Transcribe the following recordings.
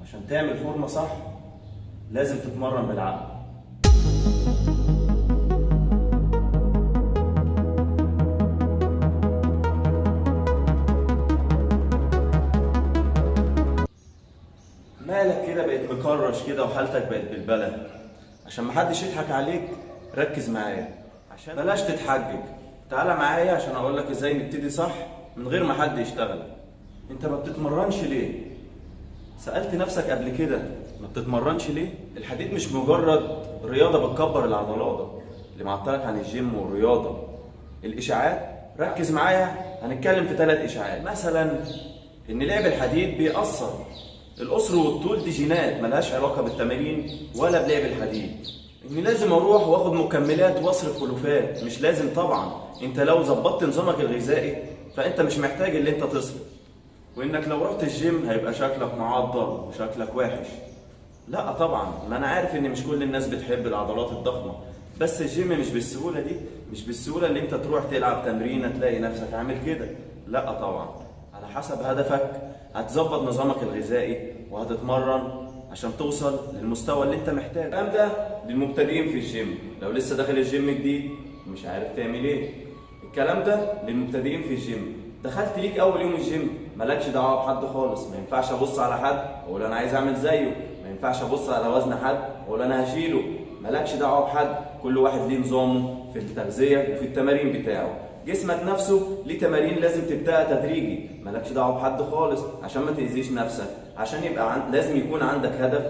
عشان تعمل فورمة صح لازم تتمرن بالعقل. مالك كده بقيت مكرش كده وحالتك بقت بالبلة؟ عشان محدش يضحك عليك ركز معايا، عشان بلاش تتحجج. تعالى معايا عشان اقولك ازاي نبتدي صح من غير ما حد يشتغل. انت ما بتتمرنش ليه؟ سألت نفسك قبل كده ما بتتمرنش ليه؟ الحديد مش مجرد رياضة بتكبر العضلات اللي معطلك عن الجيم والرياضة. الإشاعات، ركز معايا، هنتكلم في 3 إشاعات. مثلا إن لعب الحديد بيأثر. القصر والطول دي جينات ملهاش علاقة بالتمارين ولا بلعب الحديد. إن لازم أروح وآخد مكملات وأصرف ألوفات، مش لازم طبعا. أنت لو ظبطت نظامك الغذائي فأنت مش محتاج اللي أنت تصرف. وإنك لو رحت الجيم هيبقى شكلك معضل وشكلك وحش. لا طبعا، ما أنا عارف إن مش كل الناس بتحب العضلات الضخمة، بس الجيم مش بالسهولة دي، مش بالسهولة اللي أنت تروح تلعب تمرينة تلاقي نفسك عامل كده. لا طبعا، على حسب هدفك هتظبط نظامك الغذائي وهتتمرن عشان توصل للمستوى اللي انت محتاجه. الكلام ده للمبتدئين في الجيم، لو لسه داخل الجيم جديد ومش عارف تعمل ايه. الكلام ده للمبتدئين في الجيم. دخلت ليك اول يوم الجيم مالكش دعوه بحد خالص، ما ينفعش ابص على حد واقول انا عايز اعمل زيه، ما ينفعش ابص على وزن حد واقول انا هشيله. مالكش دعوه بحد، كل واحد ليه نظامه في التغذية وفي التمارين بتاعه. جسمك نفسه ليه تمارين لازم تبدأها تدريجي، مالكش دعوه بحد خالص عشان ما تأذيش نفسك، عشان يبقى لازم يكون عندك هدف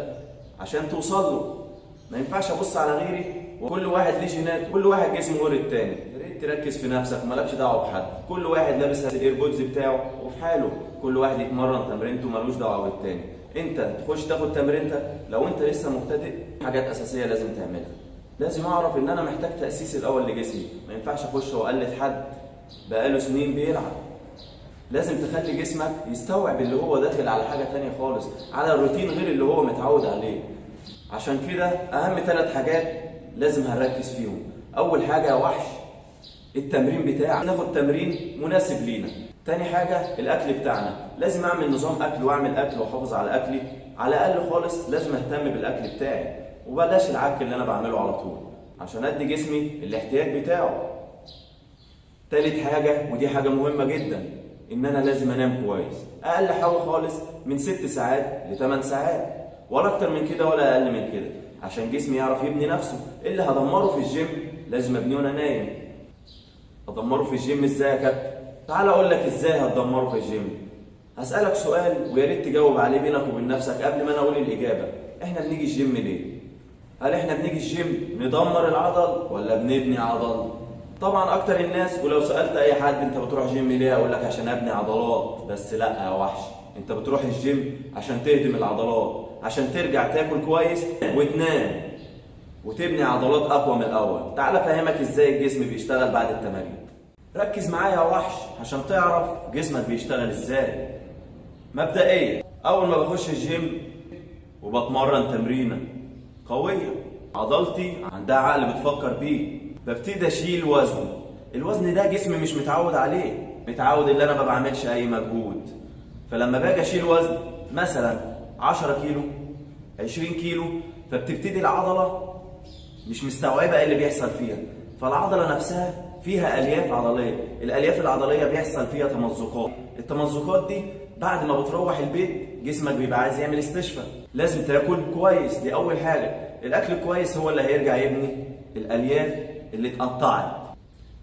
عشان توصل له. ما ينفعش ابص على غيري، وكل واحد ليه جينات، كل واحد جسمه غير التاني. يا ريت تركز في نفسك ومالكش دعوه بحد، كل واحد لابس ال AirPods بتاعه وفي حاله، كل واحد يتمرن تمرينته ملوش دعوه بالتاني. انت تخش تاخد تمرينتك. لو انت لسه مبتدئ حاجات اساسية لازم تعملها. لازم اعرف ان انا محتاج تاسيس الاول لجسمي، ما ينفعش اخش واقلد حد بقاله سنين بيلعب. لازم تخلي جسمك يستوعب اللي هو داخل على حاجة تانية خالص، على الروتين غير اللي هو متعود عليه. عشان كده اهم 3 حاجات لازم هنركز فيهم. اول حاجة يا وحش التمرين بتاعك، ناخد تمرين مناسب لينا. تاني حاجة الاكل بتاعنا، لازم اعمل نظام اكل واعمل اكل واحافظ على اكلي على الاقل خالص. لازم اهتم بالاكل بتاعي وبلاش العك اللي انا بعمله على طول عشان ادي جسمي الاحتياج بتاعه. تالت حاجة ودي حاجة مهمة جدا، ان انا لازم انام كويس، اقل حاجة خالص من 6 ساعات ل 8 ساعات، ولا اكتر من كده ولا اقل من كده، عشان جسمي يعرف يبني نفسه. اللي هدمره في الجيم لازم ابنيه وانا نايم. هدمره في الجيم ازاي يا كابتن؟ تعال اقول لك ازاي هتدمره في الجيم. هسألك سؤال ويا ريت تجاوب عليه بينك وبين نفسك قبل ما انا اقول الاجابة. احنا بنيجي الجيم ليه؟ هل احنا بنيجي الجيم ندمر العضل ولا بنبني عضل؟ طبعا اكتر الناس، ولو سألت اي حد انت بتروح جيم ليه هيقول لك عشان ابني عضلات. بس لا يا وحش، انت بتروح الجيم عشان تهدم العضلات، عشان ترجع تاكل كويس وتنام وتبني عضلات اقوى من الاول. تعال افهمك ازاي الجسم بيشتغل بعد التمارين. ركز معايا يا وحش عشان تعرف جسمك بيشتغل ازاي. مبدئيا اول ما بخش الجيم وبتمرن تمرينه قوية، عضلتي عندها عقل بتفكر بيه، ببتدي اشيل وزن. الوزن ده جسمي مش متعود عليه، متعود ان انا ما بعملش اي مجهود. فلما باجي اشيل وزن مثلا 10 كيلو 20 كيلو، فبتبتدي العضلة مش مستوعبة ايه اللي بيحصل فيها. فالعضله نفسها فيها الياف عضلية، الالياف العضلية بيحصل فيها تمزقات. التمزقات دي بعد ما بتروح البيت جسمك بيبقى عايز يعمل استشفاء. لازم تاكل كويس، دي اول حاجة. الاكل الكويس هو اللي هيرجع يبني الالياف اللي اتقطعت.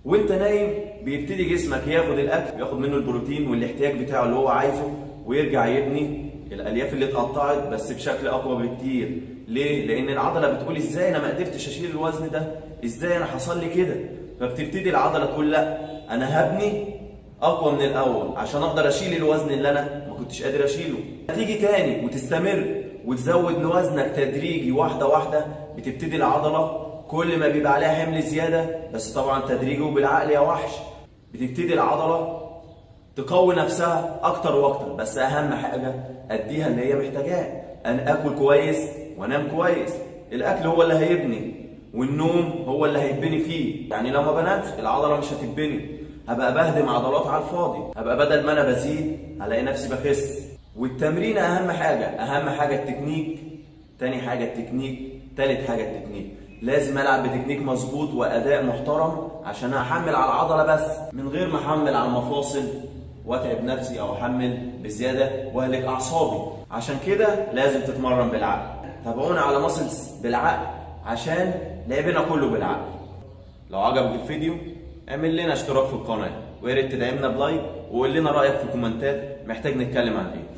وانت نايم بيبتدي جسمك ياخد الاكل، ياخد منه البروتين والاحتياج بتاعه اللي هو عايزه، ويرجع يبني الالياف اللي اتقطعت بس بشكل اقوى بكتير. ليه؟ لان العضلة بتقول ازاي انا ما قدرتش اشيل الوزن ده، ازاي انا حصل لي كده؟ فبتبتدي العضلة تقول لا، انا هبني اقوى من الاول عشان اقدر اشيل الوزن اللي انا ما كنتش قادر اشيله. تيجي تاني وتستمر وتزود وزنك تدريجي واحدة واحدة. بتبتدي العضلة كل ما بيبقى عليها حمل زيادة، بس طبعا تدريجي وبالعقل يا وحش، بتبتدي العضلة تقوي نفسها اكتر واكتر. بس اهم حاجة اديها اللي هي محتاجاه، ان اكل كويس وانام كويس. الاكل هو اللي هيبني والنوم هو اللي هيتبني فيه. يعني لو ما بنامش العضلة مش هتتبني، هبقى بهدم عضلات على الفاضي، هبقى بدل ما انا بزيد هلاقي نفسي بخس. والتمرين اهم حاجة، اهم حاجة التكنيك، تاني حاجة التكنيك، تالت حاجة التكنيك. لازم العب بتكنيك مظبوط واداء محترم عشان احمل على العضلة بس من غير ما احمل على المفاصل واتعب نفسي او احمل بزيادة واهلك اعصابي. عشان كده لازم تتمرن بالعقل. تابعونا على Muscles بالعقل عشان لعبنا كله بالعقل. لو عجبك الفيديو اعمل لنا اشتراك في القناة، ويا ريت تدعمنا ب like، وقول لنا رايك في الكومنتات محتاج نتكلم عن ايه.